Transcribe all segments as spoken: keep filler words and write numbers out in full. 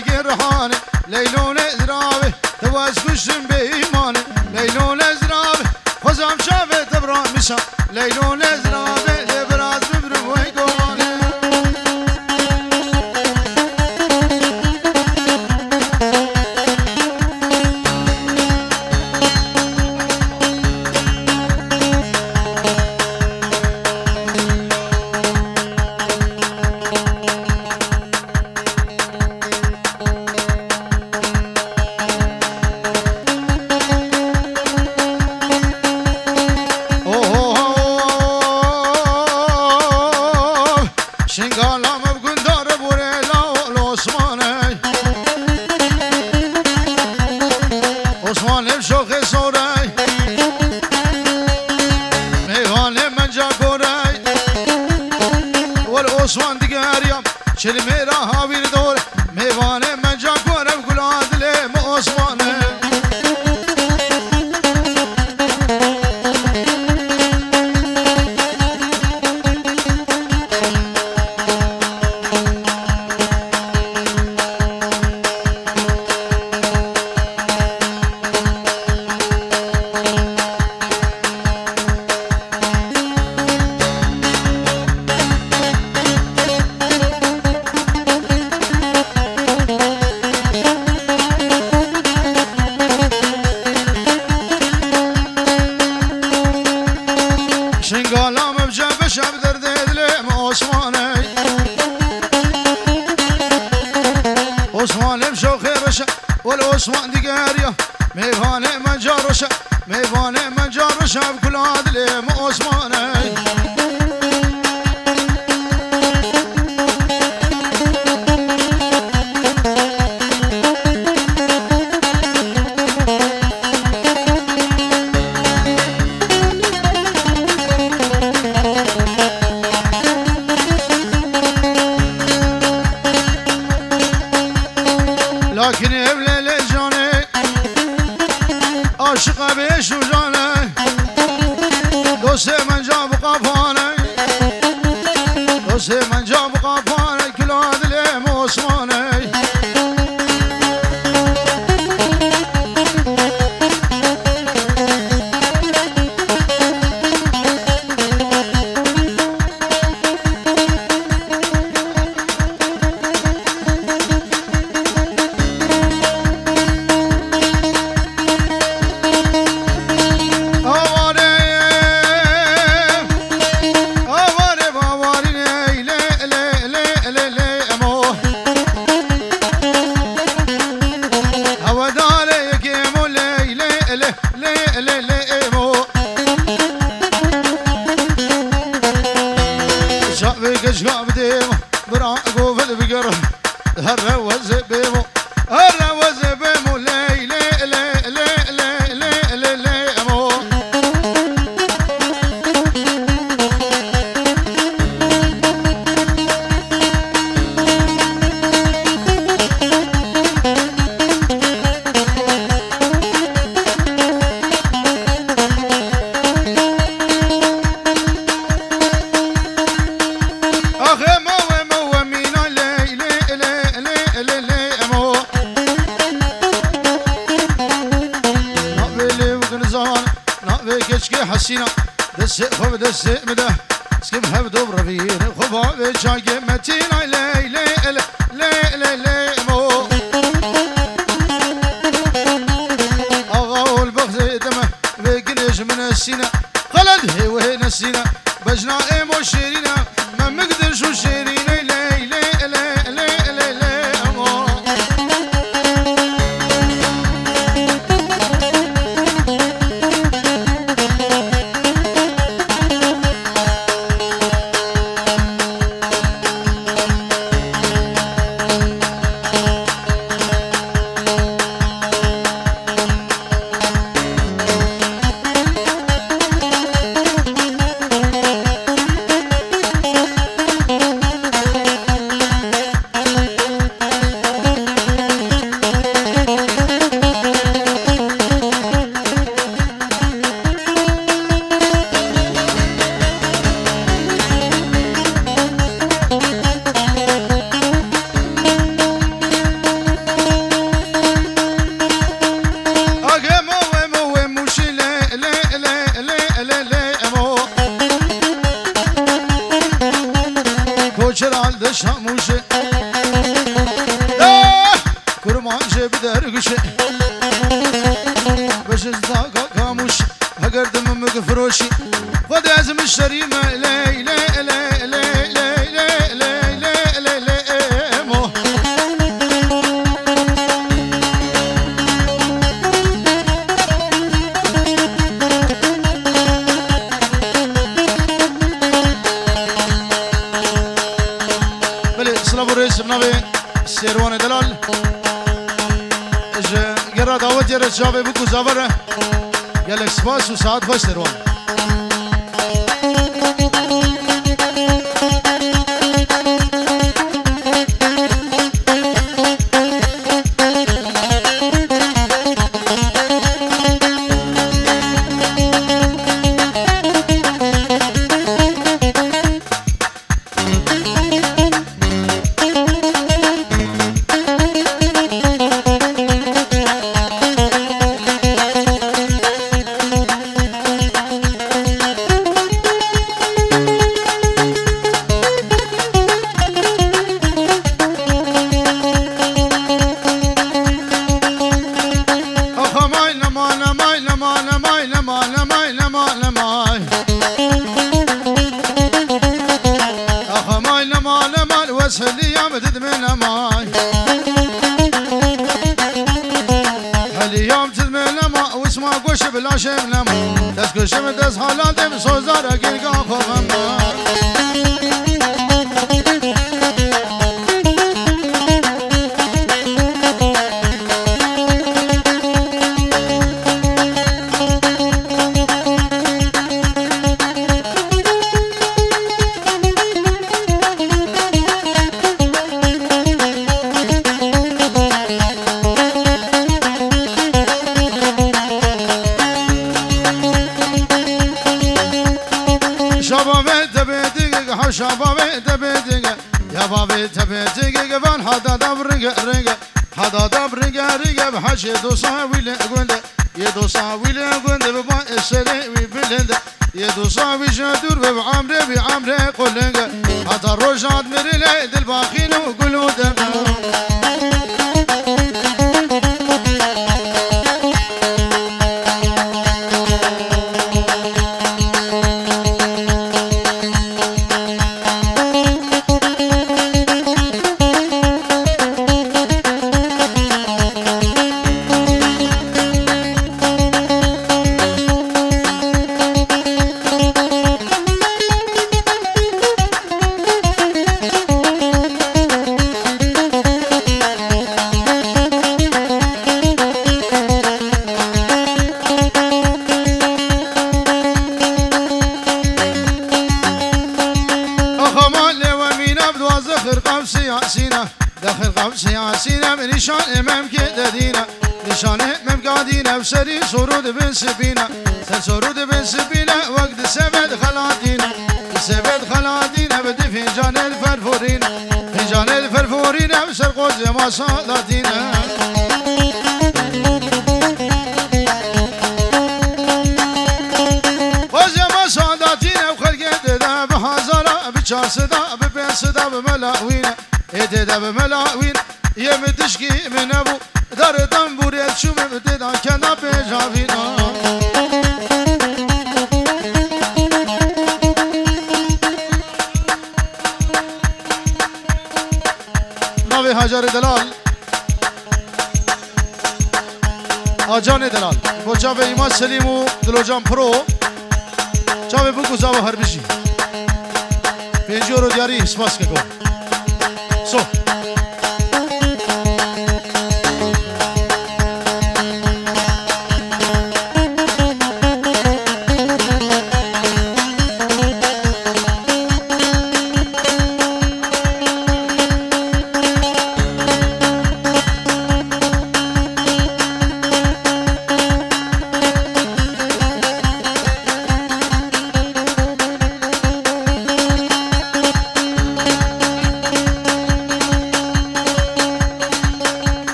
Gerhane, Leylo Lezrabe, te waz kuştim beyman. Leylo Lezrabe, xwezam çavê te bira misa. Leylo Lezrabe, lê biraz bibrim wey gomane. Şingala me bi gundare bûrê la Osmanê. Osmanê bi şoxê sorey. Mêvanê menca gorey. Wel Osman digeriya. Çilmê ra havîr dor, mêvanê me ca ku erev gula dilê me Osman e. Şingala me bi şev bi şev derdê dilê me Osmanê. Osmanê bi şoxê reşe, wel Osman digeriya. Mêvanê me ca reşe, mêvanê me ca reşe, bi kula dilê me Osmanê. Lakin ev lele canê aşiqa bê şûcan e. Dostê min ca bi qafan e. Dostê min ca bi qafan e. Kula dilê min Osman e. Awarê, awarê, bawarî lê, lê, lê, emo. Hewedarê yekê emo, lê, lê, lê, lê, lê, lê, emo. Çavê keçika bidê, bira govil bigir. Herre wezê bêmo, herre wezê bêmo, ley, ley, ley, emo. Axê mo we mo we mîna ley lê lê lê lê lê emo. Navê lê û ginizan, navê keçikê hesîna. Destê xwe bi destê min de. Skim hev do revîn xwe va vê çagê metîna ley lê lê lê lê lê emo. Axa ol bexzê deme vê ginê ji min esîne. Xeled hê wê nesîne. Bejna êmo şêrîne, me migdiş û şêrîne ley lê lê lê lê emo. Bi derguşê. Beşiz da ka-, kamûş. Heger dimim bi firoşî. Xwedê ez mişterî me. Ley, ley, ley, ley, ley, ley, ley, ley, ley, ley, mo. Belê, silav û rêz, bi navê Sêrwanê Delal. Ji gera dawetê re çavê bûk û zavere. Gelek spas û saet xweş Sêrwan. Axa may lema, lemay lema, lemay lema, lemay lema, lemay. Axa may lema, lema, wes heliyam didme lemay. Heliyam didme lema, wisma goş bi laşem lema. Dest goşim, dest haladem, sozara girga xovem. Şabavê debê digig, ha şabavê debê digig. Ya bavê debê digig, van hada da ringe ringe. Hada da ringe ringe, bi hacê dosa wî li gund. Yê dosa wî li gund, bi ba eserê wî bilind. Yê dosa wî ji dûr bi, bi amrê wî amrê quling. Hata rojat mirilê dil baxîn û gul û dem. Axa malê we mîna bi duwazdeh xirqav siyasîna. De xirqav siyasîne bi nîşanê memkê de dîne. Nîşanê memka dîne bi serî soru dibin sipîne. Ser soru dibin sipîne wek di sevet xelatîne. Di sevet xelatîne bi di fîncanê di ferforîne. Fîncanê di ferforîne bi ser qozê masa datîne. Qozê masa datîne bi xelkê dide bi hazara, bi çar seda, bi pênc seda bi mela wîne. Ê tê de bi mela wîn, yê min tişkî min nebû. Darê tembûrê çû min bi tê de kenda pêjavîna. Navê Hacarê Delal. Acanê Delal. Bo çavê Îmam Selîm û Dilocan Pro. Çavê bûk û zava her bijî. Pêncî euro diyarî, spas keko. So.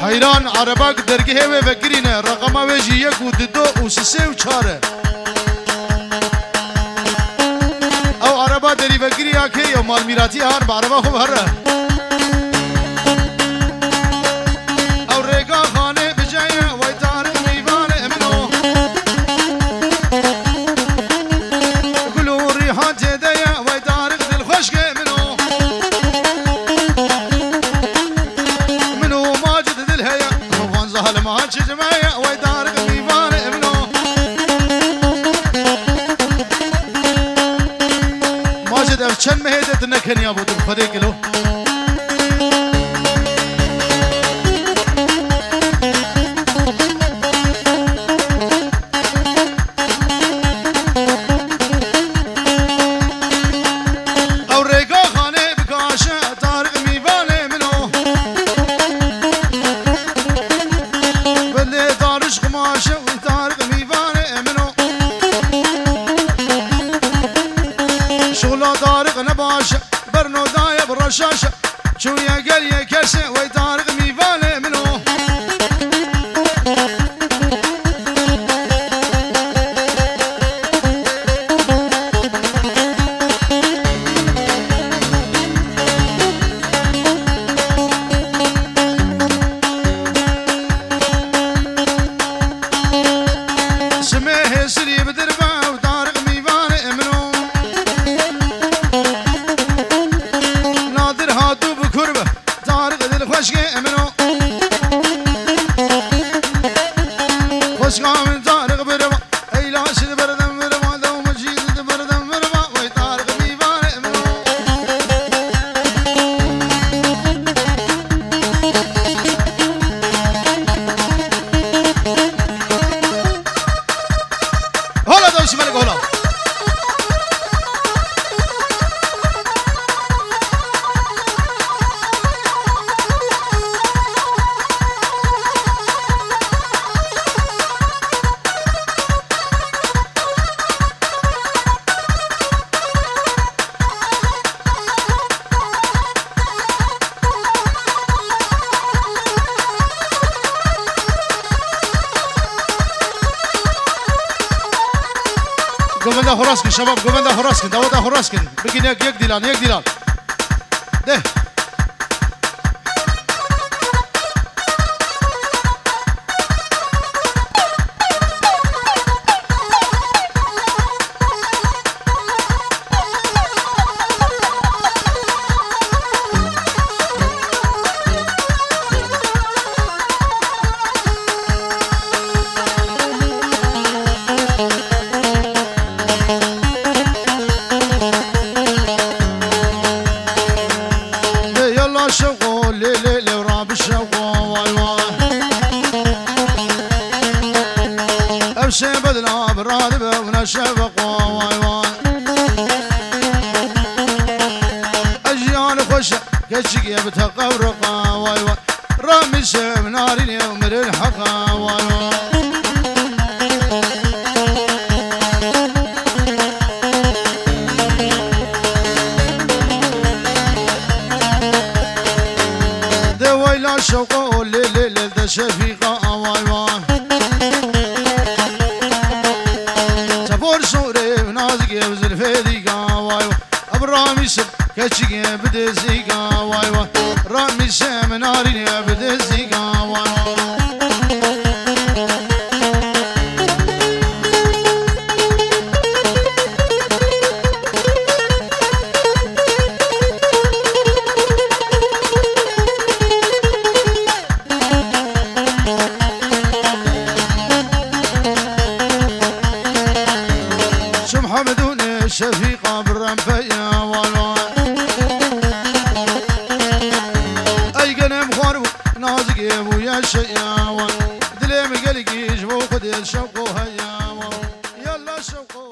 Heyran, erebak dergehê wê vekirîne, reqema wê jî yek û dido û sisê û çar e. Ew ereba derî vekirî Kê ye mal mîratî har, bi ereba xwe bi here. Ew rêga xanê biceye, wey Tariq mîvanê min o. Gul û rîhan tê de ye, wey Tariq dilxweşkê min o. Min û Macid dil heye, van zalima çi cime ye, wey Tariq mîvanê min o. Macid, ev çend mehê de tu nekeniya bo tu bi Xwedê gelo? Ew rêga xanê bikaşe, Tariq mîvanê min o. Bilê Tariq qumaşe, Tariq mîvanê min o. Şola Tariq ne baş e, berno daye bi reşaş e. Çûye geriye kerse, wey Tariq mîvanê min o. Simê hêsirî bi dirve û Tariq mîvanê min o. Nadir hatû bi kur be, Tariq dilxweşkê min o. Xweşka min Tariq birva, Eyla şir berdem birva, dew mecîd di berdem birva, wey Tariq mîvanê min o. Hola, dewşî melek, hola. Govenda xwe rast kin, şebab, govenda xwe rast kin, daweta xwe rast kin. Bikin yek, yek dîlan, yek dîlan. De. Lê yala şewqo, lê, lê, lê, ra bi şewqo, vay, vay. Ev şê bedla bi ra dibe, wina şewqo, vay, vay. Ez jiyan xweş e, keçikê bi te qewriqa, vay, vay. Ramî şev narînê û mirin heqa, vay, vay. De wayla şewqa o lê, lê, lê de şefîqa, vay, vay. Çepor şorê nazikê û zilfê dîga, vay, vay. Ev ramîşim keçikê bi dêzîga, vay vay. Ramîşe min arîne bi dêzîga, vay vay. Şim Hemdûnê Şefîqa bi rempeya, vay vay. Ey genim xwar bû, nazikê bû yaşeya, vay. Dilê min gelkî ji bo Xwedê şewqo heya, vay. Yalla şewqo.